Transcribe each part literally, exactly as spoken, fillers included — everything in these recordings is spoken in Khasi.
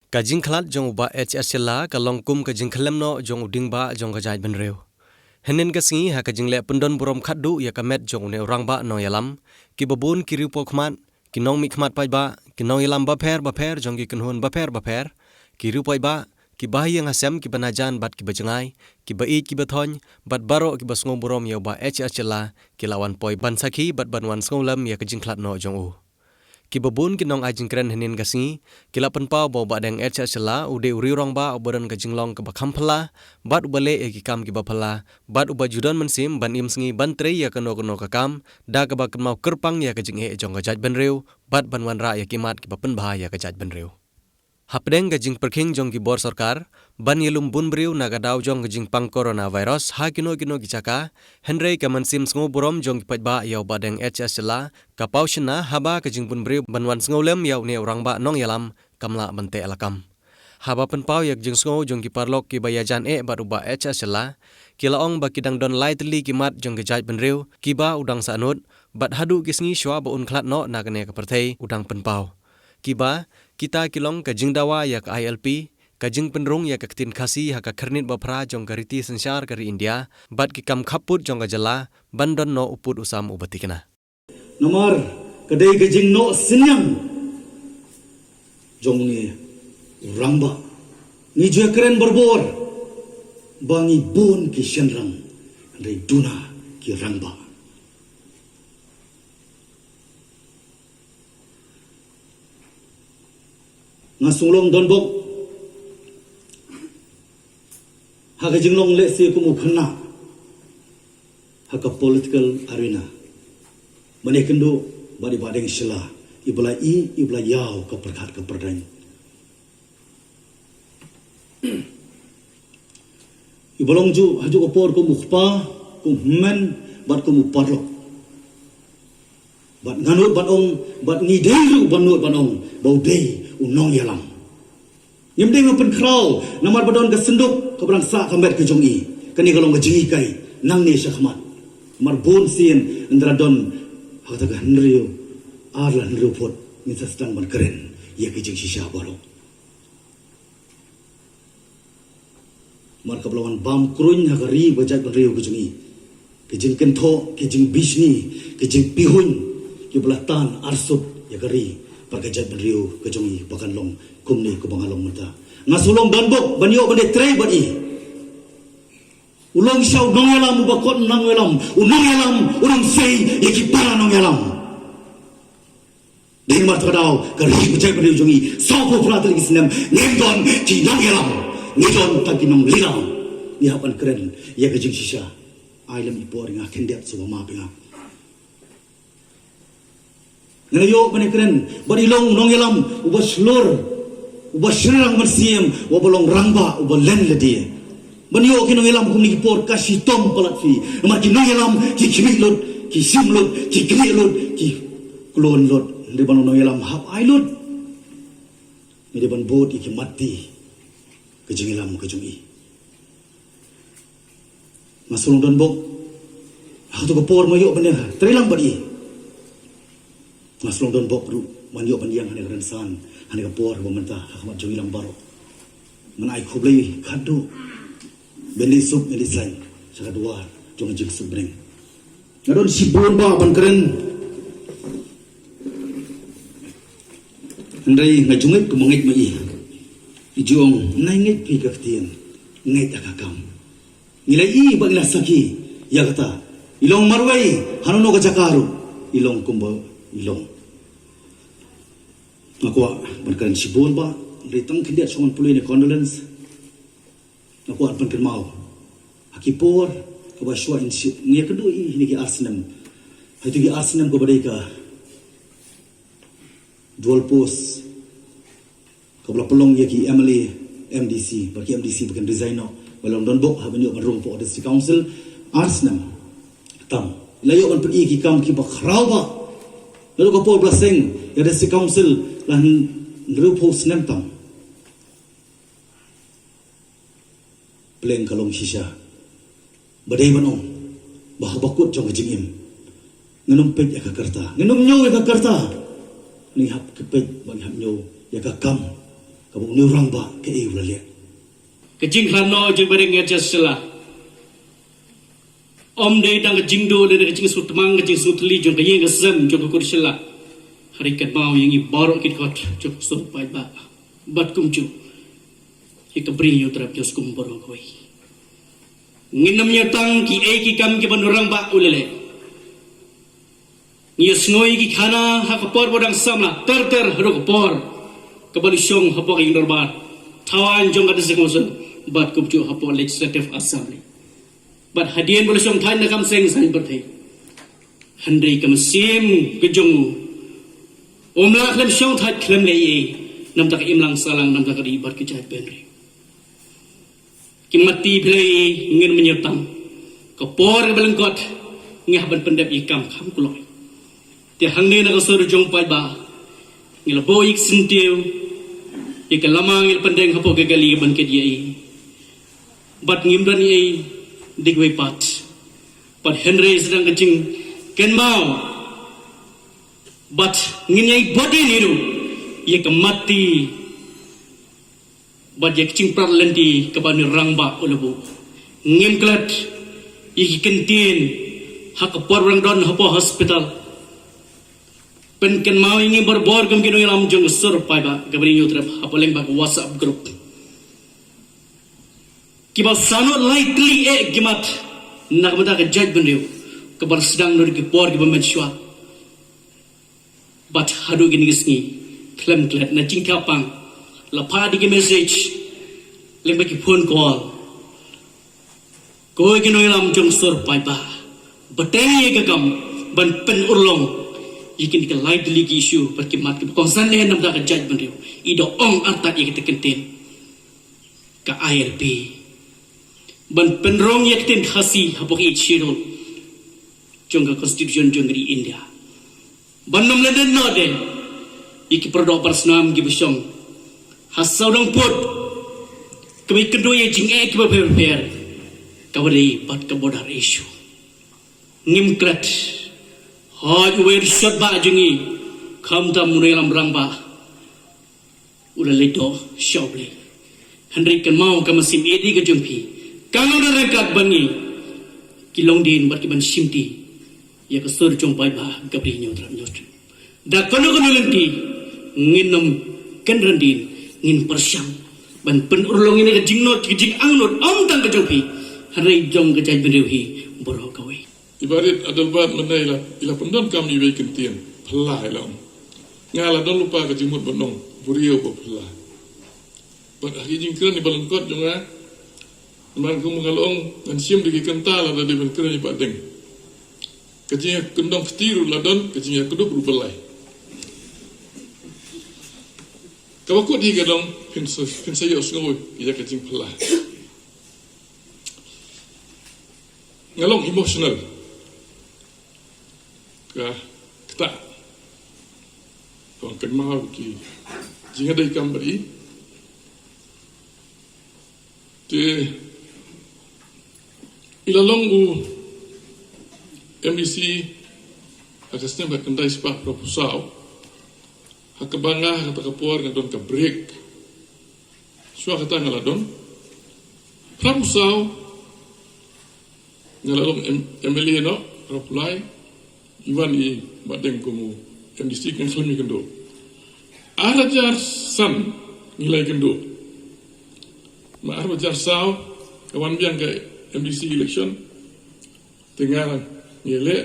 Ka jingkhlad jong u Bah H S Shylla ka long kum ka jingkhyllem noh jong u dieng bah jong ka jaitbynriew. Hynnin ka sngi ha ka jingleh pyndon burom khatduh ïa ka met jong une u rangbah nongïalam, kiba bun ki riewpawkhmat, ki nongmihkhmat paidbah, ki nongïalam bapher bapher jong ki kynhun bapher bapher, ki riewpaidbah, kiba ha ïing ha sem, kiba najan bad kiba jngai, kiba ïeit kiba thoiñ, bad baroh kiba sngewburom ïa u Bah H S Shylla, ki la wan poi ban sakhi bad ban wan sngewlem ïa ka jingkhlad noh jong u. Kiba bun ki nongai jingkren hynnin ka sngi ki la pynpaw ba u Bahdeng H S Shylla u dei u riew rangbah uba don ka jinglong kaba kham phylla bad uba leh ïa ki kam kiba phylla bad uba ju don mynsiem ban im sngi ban trei ïa kano kano ka kam, da kaba kynmaw kyrpang ïa ka jingeh jong ka jaitbynriew bad ban wanrah ïa ki mat kiba pynbha ïa ka jaitbynriew. Hapdeng ka jingpyrkhing jong ki bor sorkar ban ïalum bun briew na ka daw jong ka jingpang coronavirus ha kino kino ki jaka, hynrei ka mynsiem sngewburom jong ki paidbah ïa u Bahdeng H S Shylla ka paw shynna haba ka jingbun briew ban wan sngewlem ïa une u rangbah nongïalam kam lah ban teh lakam. Haba pynpaw ïa ka jingsngew jong ki paralok kiba ïajan eh bad u Bah H S Shylla, ki la ong ba ki dang don lai tylli ki mat jong ka jaitbynriew kiba u dang sahnud, bad haduh ki sngi shuwa ba un khlad noh na kane ka pyrthei u dang pynpaw. Kiba kita ki long ka jingdawa ïa ka I L P, ka jingpynrung ïa ka ktien Khasi ha ka khyrnit baphra jong ka riti synshar ka ri India, bad ki kam khappud jong ka jylla ban don noh u pud u sam uba thikna. Namar ka dei ka jingnoh synñiang jong une u rangbah. Ngi ju ïakren barabor ba ngi bun ki shynrang, hynrei duna ki rangbah. Nga sngewlong donbok ha ka jinglong lehse kum u khynnah ha ka political arena. Mane kynduh bad i Bahdeng Shylla, iba la ïoh, iba la ïoh ka pyrkhat ka pyrdaiñ. Iba long ju ha ju ka por kum u kpa, kum u hynmen, bad kum u paralok. Bad nga nud ban ong, bad ngi dei ruh ban nud ban ong ba u dei u nongïalam. Ngim dei ban pynkhraw namar ba don ka synduk kaba dang sah ka met ka jong i. Kane ka long ka jinghikai nangne shakhmat. Namar bun sien ynda la don ha kata ka hynriew ar la hynriew phut ngin sa sdang ban kren ïa ka jingshisha baroh. Namar kaba la wan bam kruiñ ha ka ri bad ka jaitbynriew ka jong i, ka jingkynthoh, ka jingbishni, ka jingpihuiñ kiba la tan arsut ïa ka ri bad ka jaitbynriew ka jong i ba kan long kumne kumba nga long mynta. Nga sngewlong donbok ban ïoh ban ïatrei bad i. U long sha u nongïalam uba kot nongïalam, u nongïalam u nongïalam sei ïa ki para nongïalam. Dei namar kata ka daw ka ri ka jaitbynriew jong i, sawphew phra tylli ki snem ngim don ki nongïalam, ngi don tang ki nongleit. Ngi hap ban kren ïa ka jingshisha. Ai lem i por ïa nga khyndiat, sngewbha map ïa nga. Ngan ïoh ban ïakren bad i long nongïalam uba shlur, uba shynrang mynsiem, uba long rangbah, uba len lade. Ban ïoh ki nongïalam kumne ki por ka shitom palat phi. Namar ki nongïalam ki khmih lut, ki shim lut, ki knieh lut, ki klun lut. Hynrei ban long nongïalam hap ai lut. Ngi dei ban bud ïa ki mat ti ka jingïalam ka jong i. Nga sngewlong donbok ha kato ka por ma ïoh ban ïa trei lang bad i. Nga sngewlong donbok ruh ban ïoh ban ïeng hane ka rynsan, hane ka por ba mynta ha khmat jong i lang baroh. Ngan ai khublei khatduh. Ban leit suk, ban leit saiñ sha ka duwar jong ka jingsuk bneng. Nga don shibun ba ban kren. Hynrei nga ju ngeit kumba ngeit ma i. I ju ong, nai ngeit phi ka ktien, ngeit ha ka kam. Ngi la i bad ngi la sakhi ïa kata. I long marwei hano hano ka jaka ruh, i long kumba i long. Nga kwah ban kren shibun ba, hynrei tang khyndiat shong ban pule ne condolence. Nga kwah ban pynkynmaw ha ki por kaba shuwa in shi ngi ïakynduh ïa kine ki ar snem. Ha kito ki ar snem kaba dei ka dual post kaba la pynlong ïa ki M L A, M D C, bad ki M D C ba kin resign noh, ba long donbok ha ban ïoh ban rung hapoh District Council ar snem tam. La ïoh ban pyni ki kam kiba khraw bha. Naduh ka por ba la seng ïa District Council la hynriewphew snem tam. Pleng ka long shisha. Ba dei ban ong ba haba kut jong ka jingim, ngin ym peit ïa ka kyrta, ngin ym ñiew ïa ka kyrta. Ngi hap ka peit ba ngi hap ñiew ïa ka kam. Ba u rangbah kaei u la leh. Ka jingkhlad noh jong Bah Deng Ejasla ym dei tang ka jingduh lane ka jingsngewtmang, ka jingsngewthuh jong ka ïing ka sem jong ka kur Shylla. Hynrei ka kynmaw ïa ngi baroh ki dkhot jong ka sur paidbah bad kumjuh ïa ka Bri Hynñiewtrep Hynñiewskum baroh kawei. Ngin ym ïoh tang kiei ki kam kiba u rangbah u la leh. Ngi ïohsngew ïa ki khana ha ka por ba dang samla ter ter haduh ka por kaba u la shong hapoh ka ïing dorbar thaiñ jong ka District Council bad kumjuh hapoh Legislative Assembly. Bad hadien ba u la shong thaiñ na kam seng saiñ pyrthei. Hynrei ka mynsiem ka jong u um lah khlem shong thait khlem leh ei namar ka imlang sahlang, namar ka ri bad ka jaitbynriew. Ki matti phi la ïohi, ngin ym ïoh tang. Ka por kaba lyngkot ngi hap ban pyndep ïa ki kam kham kloi. Te hangne na ka sur jong paidbah ngi la buh ïa ka syntiew ïa ka lama ngi la pyndeng hapoh ka kali ban kit ïa i. Bad ngim don ei ei dei kiwei pat. Bad hynrei sdang ka jingkynmaw. Bad ngin ïai bud ïa i ruh ïa ka matti bad ïa ka jingprat lynti kaba u rangbah u la buh. Ngim klet ïa ki kyntien ha ka por ba u dang don hapoh hospital. Pynkynmaw ïa ngi barabor kum ki nongïalam jong ka sur paidbah ka Bri Hynñiewtrep ha ba lyngba ka WhatsApp group. Kiba sahnot lai tylli eh ki mat na ka bynta ka jaitbynriew kaba la sdang naduh ki por kiba mynshuwa. Bad haduh kine ki sngi khlem klet na jingthiah pang la phah da ki message lyngba ki phone call. Ko ki nongïalam jong ka sur paidbah, bteng ïa ka kam ban pynurlong ïa kine ki lai tylli ki issue bad ki mat kiba kongsan lehse namar ka jaitbynriew. I da ong artat ïa kata ka ktien ka I L P ban pynrung ïa ka ktien Khasi hapoh ka Eighth Schedule jong ka Constitution jong ka ri India. Ban ym lyndet noh de ïa ki paradoh parasnam kiba shong ha sawdong pud, kiba ïakynduh ïa jingeh kiba pher pher, kaba dei bad ka border issue. Ngim klet. Hooid, uwei u shot bah jong ngi, khamtam u nongïalam rangbah u la leit noh sha U Blei. Hynrei kynmaw ka mynsiem ïeit ka jong phi kan long da ryngkat bad ngi ki longdien bad ki ban shimti ïa ka sur jong paidbah ka Bri Hynñiewtrep Hynñiewtrep. Da kano kano lynti ngin ym kynran dien, ngin pyrshang ban pynurlong ïa ka jingngeit, ka jingangnud, ym tang ka jong phi hynrei jong ka jaitbynriew hi baroh kawei. I Bah Rit Adelbert mynne i la, i la pyndonkam iwei i kyntien, phylla i la ong. Nga la don lypa ka jingmut ban ong briew ba phylla. Bad ha ki jingkren iba lyngkot jong nga, namar kumba nga la ong, ngan shim da ki kynta lada dei ban kren ïa Bah Deng. Ka jingïakyndong kti ruh la don, ka jingïakdup ruh ba lai. Kaba kut hi ka long, phin sa, phin sa ïohsngew ïa ka jingphylla. Nga long emotional. Ka ktah. Ka ong kynmaw ki jingïadei kam bad i. Te i la long u M D C ha ka snem khatkhyndai spah phra phew saw. Ha kaba nga ha kata ka por nga don ka break. Shuwa kata nga la don phra phew saw. Nga la long M-, M L A noh, phra phew lai. I wan i Bah Deng kum u M D C, nga khlem ïakynduh. Ar hajar san ngi la ïakynduh. Ma ar hajar saw ka wan biang ka M D C election. Te nga ngi leh,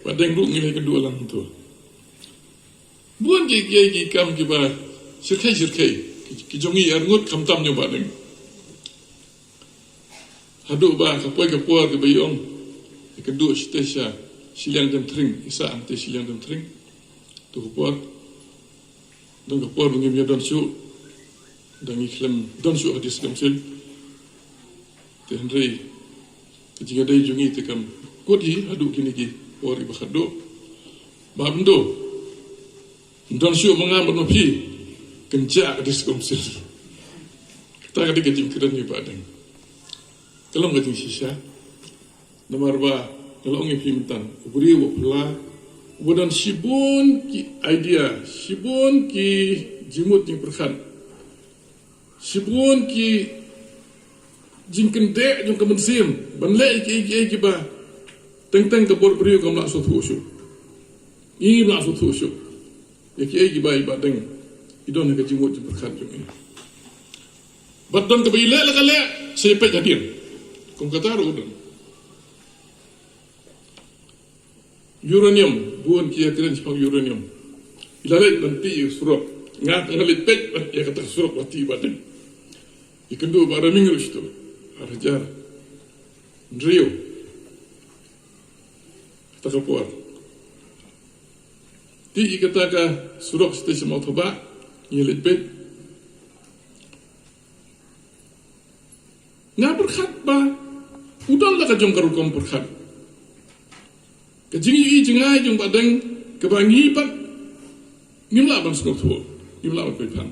Bah Deng ruh ngi la ïakynduh lang hangto. Bun ki, ki, ki kam kiba shyrkhei shyrkhei ki, ki jong ngi arngut khamtam jong Bah Deng. Haduh ba ka poi ka por kaba i ong, ïakynduh shite sha shiliang Demthring, i sah hangte shiliang Demthring. Tu ka por, don ka por ba ngim ïadon shuh, da ngi khlem don shuh ha District Council. Te hynrei ka jingïadei jong ngi te kam kut hi haduh kine ki por iba khatduh. Bah Bynta, ym don shuh ma nga bad ma phi, kynjah ka District Council. Kata ka dei ka jingkren ïa Bah Deng. Ka long ka jingshisha. Namar ba nga la ong ïa phi mynta, u briew uba phylla, uba don shibun ki idea, shibun ki jingmut jingpyrkhat. Shibun ki jingkyndit jong ka mynsiem ban leh ïa ki, ïa ki, ïa ki ba teng teng ka bor briew kam lah sngewthuh shuh. Ngim lah sngewthuh shuh ïa ki, ïa ki ba, ïa ba dang i don ha ka jingmut jingpyrkhat jong i. Bad don kaba i leh la ka leh, sa i peit hadien. Kum kata ruh don uranium, bun ki ïa kren shaphang uranium. I la leit ban tih ïa surok. Nga nga leit peit ban ïa kata surok ba tih ba dang. I kynduh ba raming ruh shitu. Ar hajar hynriew. Kata ka por tih ïa kata ka surok sha station Mawthaback. Ngi leit peit. Nga pyrkhat ba u don la ka jong ka rukom pyrkhat. Ka jingïohi jngai jong Bah Deng kaba ngi pat ngim lah ban sngewthuh, ngim lah ban pyrkhat.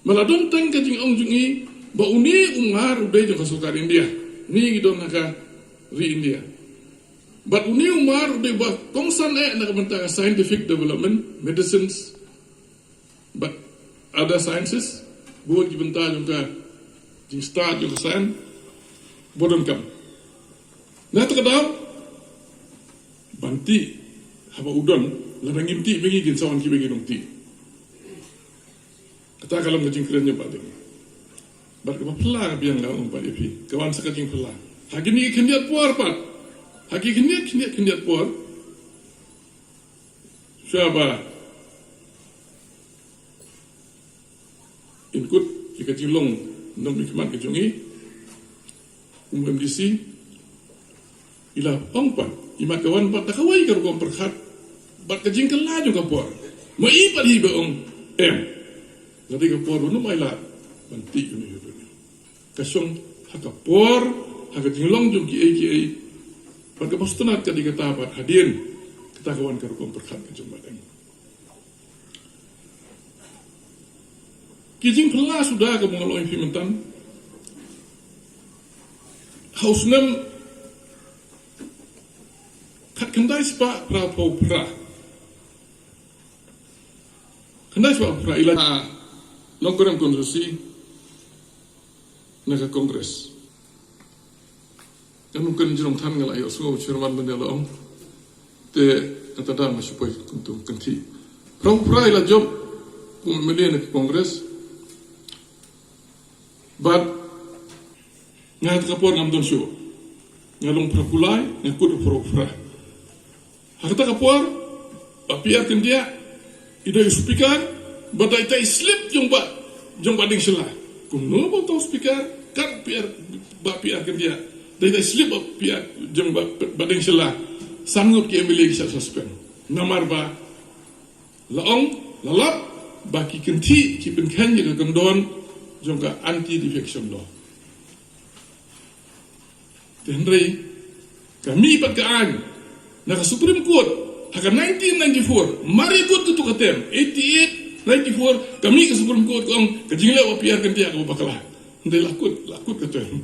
Ma la don tang ka jingong jong ngi ba une u mar u dei jong ka sorkar India. Ngi ngi don ha ka ri India. Bad une u mar u dei ba kongsan eh na ka bynta ka scientific development, medicines, bad other sciences, bun ki bynta jong ka jingstad jong ka science, ba u donkam. Na kata ka daw, ban tih, haba u don, lada ngim tih, ba ngi kin sa wan kiba ngin ym tih. Kata ka long ka jingkren jong Bah Deng. Bad kaba phylla ka biang nga ong pat ïa phi, ka wan sa ka jingphylla. Ha kine ki khyndiat por pat. Ha ki khyndiat, khyndiat, khyndiat por. Shuwa ba in kut ïa ka jinglong nongmihkhmat ka jong i, u M D C, i la ong pat, i mat ka wan pat da kawei ka rukom pyrkhat bad ka jingkylla jong ka por. Ma i pat hi ba ong em. Nga dei ka por ruh ym ai lad ban tih ïa une ïa une. Ka shong ha ka por, ha ka jinglong jong kiei kiei. Bad kaba sngewtynnat ka dei kata pat hadien kata ka wan ka rukom pyrkhat ka jong Bah Deng. Ki jingphylla suda kaba nga la ong ïa phi mynta. Ha u snem khatkhyndai spah phra phew phra. Khyndai spah phra i la nongkren constituency na ka Congress. Ka nongkren jrong than nga la ïohsngew chairman ban ïa la ong. Te kata da ma shu poi kumtu kynthih. Phra phew phra i la jop kum M L A na ka Congress. Bad nga ha kata ka por ngam don shuh. Nga long phra phew lai, nga kut phra phew phra. Ha kata ka por, Bah P R Kyndiah i dei u speaker, bad dei tei slip jong Bah, jong Bah Deng Shylla. Kumno ba u tau speaker, kat P R, Bah P R Kyndiah. Dei tei slip Bah P R jong Bah, Bah Deng Shylla. San ngut ki M L A ki shah suspend. Namar ba la ong, la lap ba ki kynthih ki pynkheiñ ïa ka kyndon jong ka anti defection law. Te hynrei ka mih pat ka aiñ na ka Supreme Court ha ka nineteen ninety-four, mar ïa kut katu ka term, eighty-eight, ninety-four, ka mih ka Supreme Court ka ong ka jingleh Bah P R Kyndiah kaba bakla. Hynrei la kut, la kut ka term.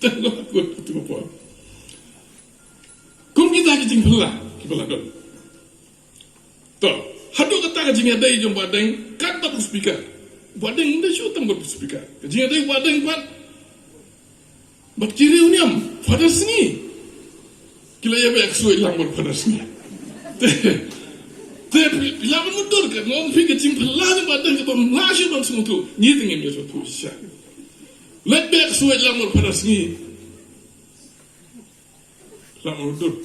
Ka term la kut katu ka por. Kum kita ki jingphylla kiba la don. To, haduh kata ka jingïadei jong Bah Deng kat bad u speaker. Bah Deng ym dei shuh tang bad u speaker. Ka jingïadei Bah Deng bad, bad ki riewniam, Father Sngi. Ki la ïa beh ksuid lang bad Father Sngi. Te, te phi lah ban mutdur, ka nga ong phi ka jingphylla jong Bah Deng kaba ym lah shuh ban sngewthuh. Ngi te ngim ïa sngewthuh shisha. Leit beh ksuid lang bad Father Sngi. Lah mutdur.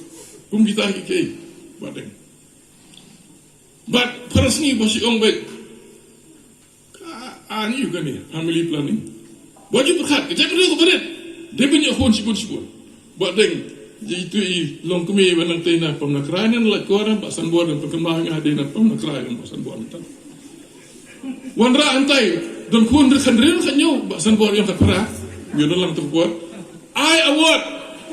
Kum kita kiei kiei, Bah Deng. Bad Father Sngi ba shu ong beit, ka aiñ aiu kane, family planning. Ba ju pyrkhat, ka jaitbynriew kaba rit dei ban ïakhun shibun shibun. Bah Deng, ïa itu i longkmie ba nangtei na Pamnakrai, na Laitkor, Bah Sanbor, dang pynkynmaw ïa nga, dei na Pamnakrai, Bah Sanbor, mynta. Wanrah hangtai, don khun ruh khathynriew khathynñiew, Bah Sanbor ïa khatphra. Ïa don lang tu ka por. Ai award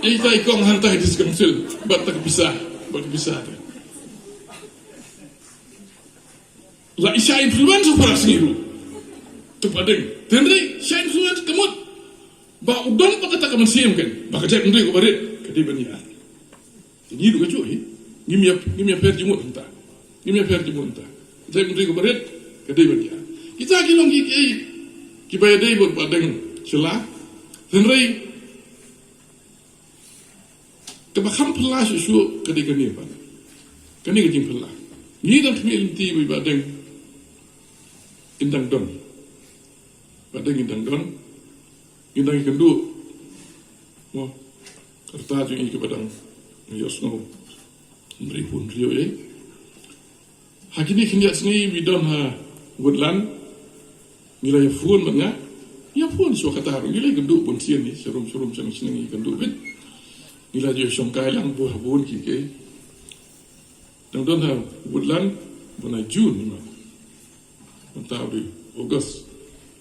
ïa ita i kong hangtai District Council bad ta ka pisa, bad ka pisa te. La i shah influence u Father Sngi ruh. Tu Bah Deng. Te hynrei shah influence ka mut ba u don pat kata ka mynsiem kan ba ka jaitbynriew kaba rit ka dei ban ïa. Ngi duh kajuh hi. Ngim ïa, ngim ïa pher jingmut hangta. Ngim ïa pher jingmut hangta. Ka jaitbynriew kaba rit ka dei ban ïa. Kita ki long kiei kiei Kiba ïadei bad Bah Deng Shylla. Hynrei kaba kham phylla shuh shuh ka dei kane pat. Kane ka jingphylla. Ngi dang khmih lynti bad Bah Deng, ngin dang don. Bah Deng, ngin dang don. Ngin dang ïakynduh. Mo. Ka rta jong ngi kaba dang ïohsngew. Hynrei pun riew ei. Ha kine khyndiat sngi ba don ha Woodland, ngi la ïa phone bad nga. Ïa phone shuwa kata ruh, ngi la ïakynduh bun sien, sharum sharum, shnong shnong ngi ïakynduh beit. Ngi la ïa shongkai lang bun ha bun ki kiei. Dang don ha Woodland, bun ha June, ni ma. Mynta u dei August,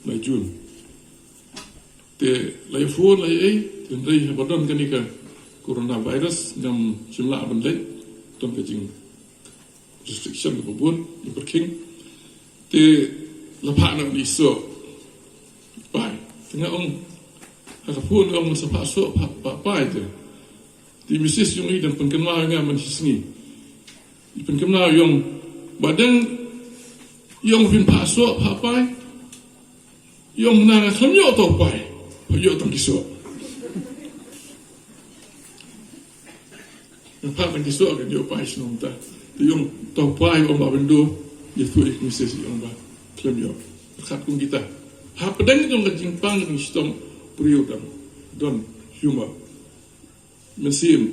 bun ha June. Te la ïa phone, la ïa ei, te hynrei haba don kane ka coronavirus, ngam shym lah ban leit, don ka jing restriction kaba bun, jingpyrkhing. Te la phah noh ïa u soh. Pai, te nga ong, ha ka phone ong sa phah soh, phah, phah pai te. Te i Misis jong ngi dang pynkynmaw ïa nga man shisngi. I pynkynmaw ïa u, Bah Deng, ïa u phin phah soh, phah pai. Ïa u, nga khlem ïoh tang pai, ïoh tang ki soh. Nga phah tang ki soh, kan ïoh pai shnong ta. Te ïa u tang pai, ong Bah Windu, ïathuh ïa i Misis, ong Bah, khlem ïoh. Pyrkhat kum kita. Hapdeng jong ka jingpang jingshitom briew dang don humor. Mynsiem,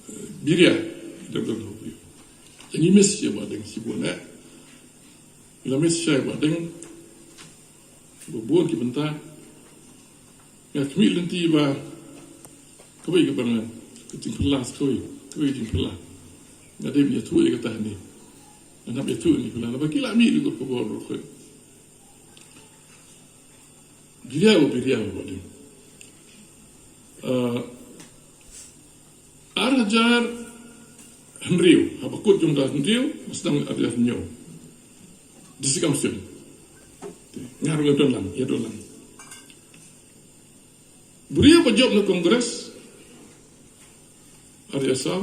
eh, biria, dang don humor. Ngi miss ïa Bah Deng shibun eh. Ngi la miss shai Bah Deng. Ba bun ki bynta. Nga khmih lynti ba kawei kaba nga, ka jingphylla sa kawei, kawei jingphylla. Nga dei ban ïathuh ïa kata hangne. Nga hap ïathuh ïa kane phylla, naba ki la mih ruh ka khubor ruh. Biria, biria, Bah Deng. Ah, ar hajar hynriew, haba kut jong ka hynriew, ba sdang ar hajar hynñiew. Disi kam sdang. Nga ruh nga don lang, ïa don lang. Briew ba jop na Congress, ar hajar saw,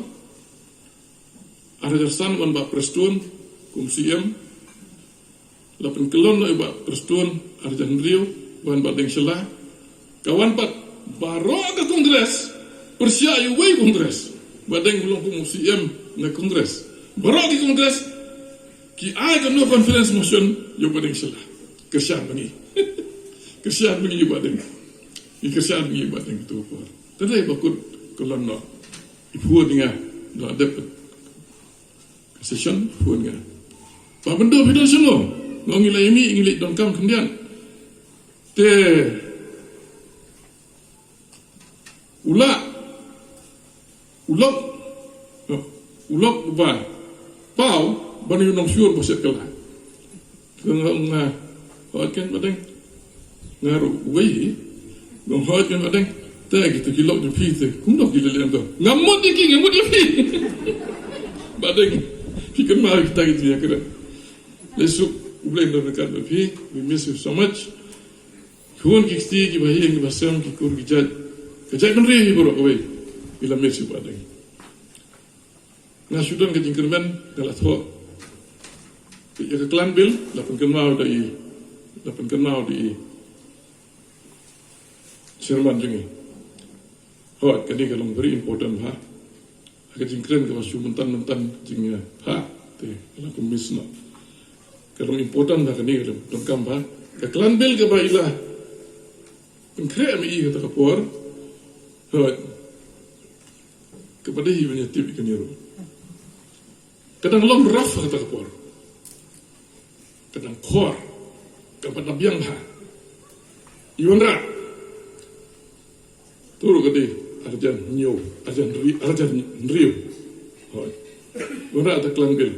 ar hajar san wan Bah Prestone kum C M, la pynkyllon noh ïa Bah Prestone ar hajar hynriew, wan Bah Deng Shylla, ka wan pat baroh ka Congress, pyrshah ïa uwei u Congress, Bah Deng u long kum u C M na Congress. Baroh ki Congress, ki ai ka no confidence motion ïa u Bah Deng Shylla. Kyrshan ba ngi. Kyrshan ba ngi ïa u Bah Deng. Ngi kyrshan ba ngi ïa u Bah Deng tu por. Te dei ba kut kyllon noh. I phone ïa nga. Nga la dep ka session, phone ïa nga. Bah Myntdu, phi don shano? Nga ong ngi la ïa mih, ngi leit donkam khyndiat. Te u la, u lok, u lok ba paw ban ïa u nongshun ba shet kylla. Ka nga ong nga, hooid keiñ Bah Deng. Nga ruh uwei hi. Nga ong hooid keiñ Bah Deng. Te kito ki lok jong phi te kumno ki la leh to? Ngam mut ïa ki, nga mut ïa phi. Bah Deng, phi kynmaw kita ki jingïakren. Lei suk, U Blei un don ryngkat bad phi. We miss you so much. Khun ki kti, kiba ïing kiba sem, ki kur ki jait, ka jaitbynriew hi baroh kawei. Ngi la miss ïa u Bah Deng. Nga shu don ka jingkyrmen, nga la thoh. Ïa ka clan bill la pynkynmaw da i, la pynkynmaw da i chairman jong ngi. Hooid, kane ka long very important bha. Ha ka jingkren kaba shu mynta mynta jingïa ha te ka long kum miss noh. Ka long important bha kane, ka long donkam bha. Ka clan bill kaba i la pynkhreh ma i kata ka por. Hooid. Kaba dei hi ban ïa tip ïa kane ruh. Ka dang long rough ha kata ka por. Ka dang khor. Kaba dang biang bha. I wanrah. Tu ruh ka dei arjan hynñiew, arjan hynri-, arjan hynriew. Hooid. Wanrah da clan bill.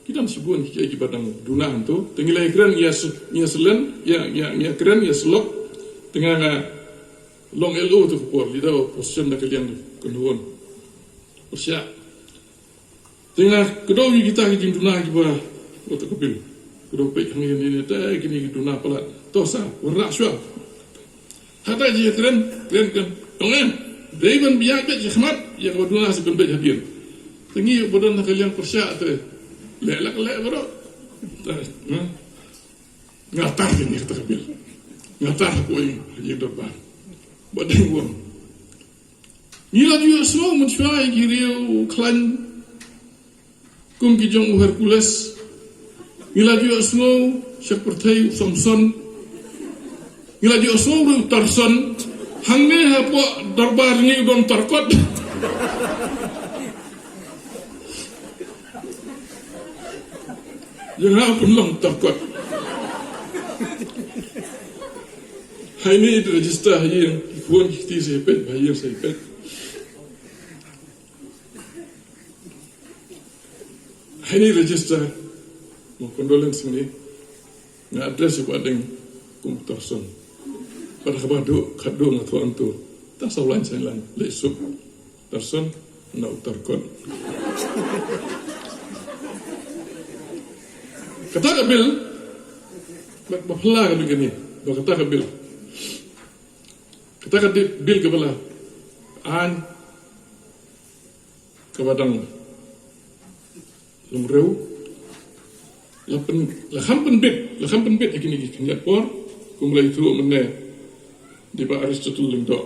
Ki don shibun ki, kiba dang duna hangto. Te ngi la ïakren, ngi ïa s-, ngi ïa slen, ïa, ïa, ngi ïakren, ngi ïa slok. Te nga nga long L O tu ka por, leader of opposition da ka liang kynhun. Pyrshah. Te nga kdew ïa kita ki jingduna kiba, wat ka bill. Kdew peit hangne ne ne te kine ki duna palat. To sa, wanrah shuwa. Hata ji kren, kren, kren. Ong em, dei ban biang beit shakhmat, ïa kaba duna sa pynbeit hadien. Te ngi ba don ha ka liang pyrshah te. Leh la ka leh baroh. Te, ha? Nga tar kine kita ka bill. Nga tah poi ïa dorbar. Ba dang wang. Ngi la ju ïohsngew mynshuwa ïa ki riew khlaiñ kum ki jong u Hercules. Ngi la ju ïohsngew sha pyrthei u Samson. Ngi la ju ïohsngew ruh u Tarson. Hangne hapoh dorbar ngi u don Tarkot. Ïa nga pynlong Tarkot. Haini register ha ïing, ki khun ki kti sa ïa peit, ha ïing sa ïa peit. Haini register, mo condolence ni, nga address ïa u Bah Deng kum Tarson. Pat kaba duk, khatduh nga thoh hangto. Tang saw lain saw lain, leh suk. Tarson, na u Tarkot. Kata ka bill, ba, ba phylla ka bill kane, ba kata ka bill. Kata ka di-, bill kaba la aiñ kaba dang long rew. La pyn-, la kham pynbit, la kham pynbit ha kine ki khyndiat por, kum la ïathuh mynne da i Bah Aristotle Lyngdoh.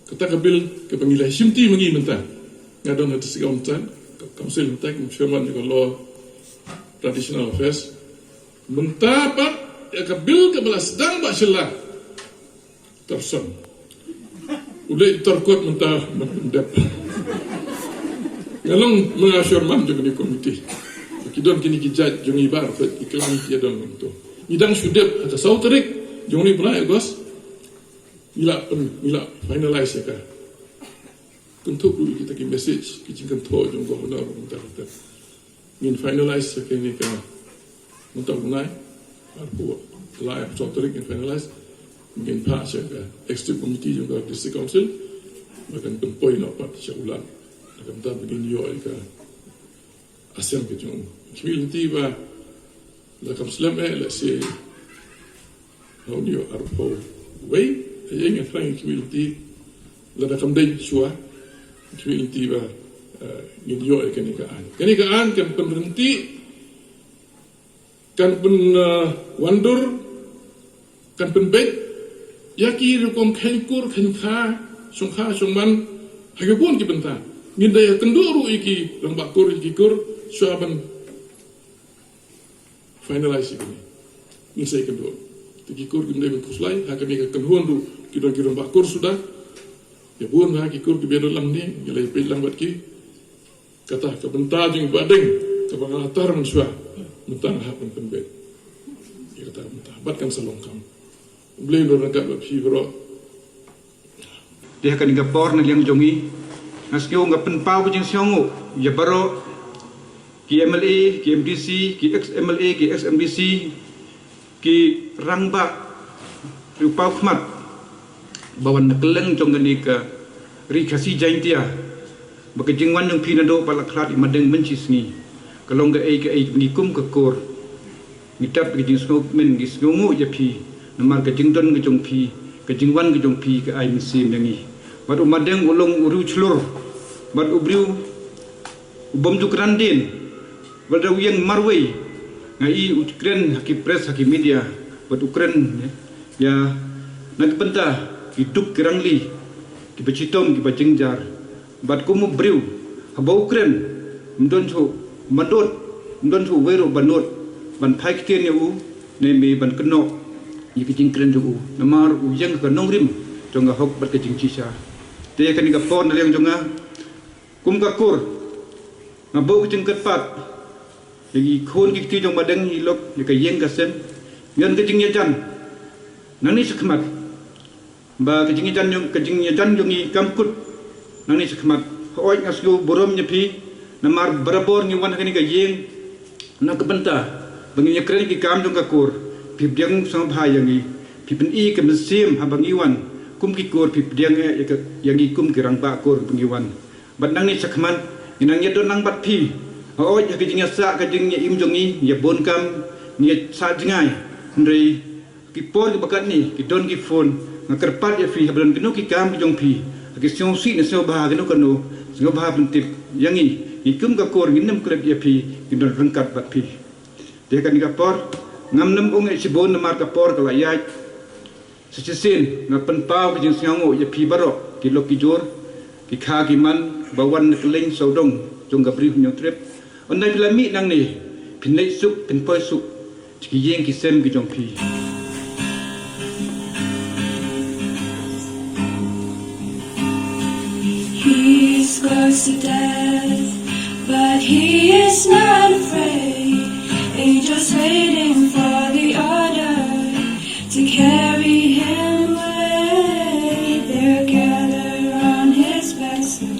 Kata ka bill kaba ngi la shim ti ma ngi mynta. Nga don ha District Council, Council mynta kum chairman jong ka Law Traditional Affairs. Mynta pat ïa ka bill kaba la sdang Bah Shylla Tarson. U leh Tarkot mynta, mynta dep. Nga long ma nga chairman jong kane ka committee. Ki don kine ki judge jong ngi baroh, ki klam ki ïa don mynta. Ngi dang shu dep ha ka saw tarik jong une u bnai August. Ngi la pyn-, ngi la finalize ïa ka. Kynthup ruh ïa kita ki message, ki jingkynthoh jong u Governor mynta mynta. Ngin finalize ïa kane ka mynta u bnai, arphew lai arphew saw tarik ngin finalize. Ngin phah sha ka Executive Committee jong ka District Council, ba kan pynpoi noh pat sha u Lat. Ka bynta ba ngin ïoh ïa ka assent ka jong u. Khmih lynti ba la kam slem eh, lehse ha une u arphew wei, ha ïing, nga thrang khmih lynti lada kam dei shuwa, khmih lynti ba, eh, ngin ïoh ïa kane ka aiñ. Kane ka aiñ kan pynryntih, kan pyn, eh, wandur, kan pynbeit ïa ki rukom kheiñ kur kheiñ kha, shongkha shongman, ha ki bun ki bynta. Ngin da ïakynduh ruh ïa ki rangbah kur, ïa ki kur, shuwa ban finalize ïa kine. Ngin sa ïakynduh. Te ki kur kim dei ban khuslai, ha kane ka kynhun ruh ki don ki rangbah kur suda. Ïa bun ha ki kur kiba don lang ne, ngi la ïapeit lang bad ki. Kata ka bynta jong i Bah Deng, kaba nga la tar mynshuwa, mynta nga hap ban pynbeit. Ïa kata ka bynta, bad kan sa long kam. U Blei un don ryngkat bad phi baroh. Te ha kane ka por na liang jong ngi, nga sngew nga pynpaw ka jingsngewnguh ïa baroh ki M L A, ki M D C, ki ex M L A, ki ex M D C, ki rangbah ri paw khmat ba wan na kylleng jong kane ka ri Khasi Jaintia, ba ka jingwan jong phi naduh ba la khlad i Madeng mynshisngi ka long kaei kaei ba ngi kum ka kur ngi dap ka jingsngewkmen, ngi sngewnguh ïa phi namar ka jingdon ka jong phi, ka jingwan ka jong phi ka ai mynsiem ïa ngi. Bad u Madeng u long u riewshlur bad u briew u bym ju kren dien. Bad u ïeng marwei, nga i u kren ha ki press, ha ki media, bad u kren ïa na ka bynta ki duk ki rangli, kiba shitom kiba jynjar. Bad kum u briew, haba u kren, ym don shuh ban nud, ym don shuh uwei ruh ban nud ban phai ktien ïa u ne me ban kynnoh ïa ki jingkren jong u, namar u ïeng ha ka nongrim jong ka hok bad ka jingshisha. Te ïa kane ka por na liang jong nga kum ka kur, nga buh ka jingkyrpad ïa ki khun ki kti jong Madeng, i lok ïa ka ïing ka sem, ïa ka jingïajan nangne shakhmat. Ba ka jingïajan jong, ka jingïajan jong ngi kam kut nangne shakhmat. Hooid, nga sngew burom ïa phi namar barabor ngi wan ha kane ka ïing na ka bynta ba ngin ïakren ki kam jong ka kur. Phi pdiang sngewbha ïa ngi, phi pyni ka mynsiem haba ngi wan kum ki kur, phi pdiang eh ïa ka, ïa ngi kum ki rangbah kur ba ngi wan. Bad nangne shakhmat ngi nang ïadon lang bad phi. Hooid, ha ka jingïasah ka jingïaim jong ngi ïa bun kam ngi sah jngai, hynrei ki por kiba katne ki don ki phone. Nga kyrpad ïa phi, haba don kino ki kam ki jong phi, ha ki sngewsih ne sngewbha kano kano, sngewbha pyntip ïa ngi. Ngi kum ka kur ngin nym klet ïa phi, ngin don ryngkat bad phi. Te ha kane ka por ngam nym ong eh shibun namar ka por ka la ïaid. Sa shisien nga pynpaw ka jingsngewnguh ïa phi baroh ki lok ki jor, ki kha ki man ba wan na kylleng sawdong jong ka Bri Hynñiewtrep. Ynda phi la mih nangne, phin leit suk, phin poi suk sha ki ïing ki sem ki jong phi. He's close to death, but he is not afraid. Angels waiting for the order to carry him away. They're gathered on his vessel.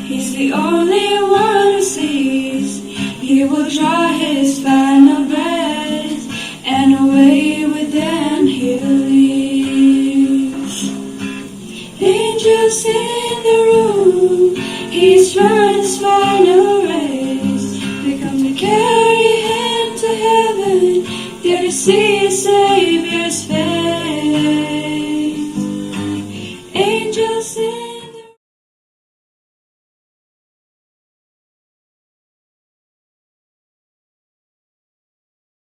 He's the only one who sees. He will draw his final breath, and away with them he leaves. Angels in the room, he's run his final race. They come to carry him to heaven, there to see his Savior's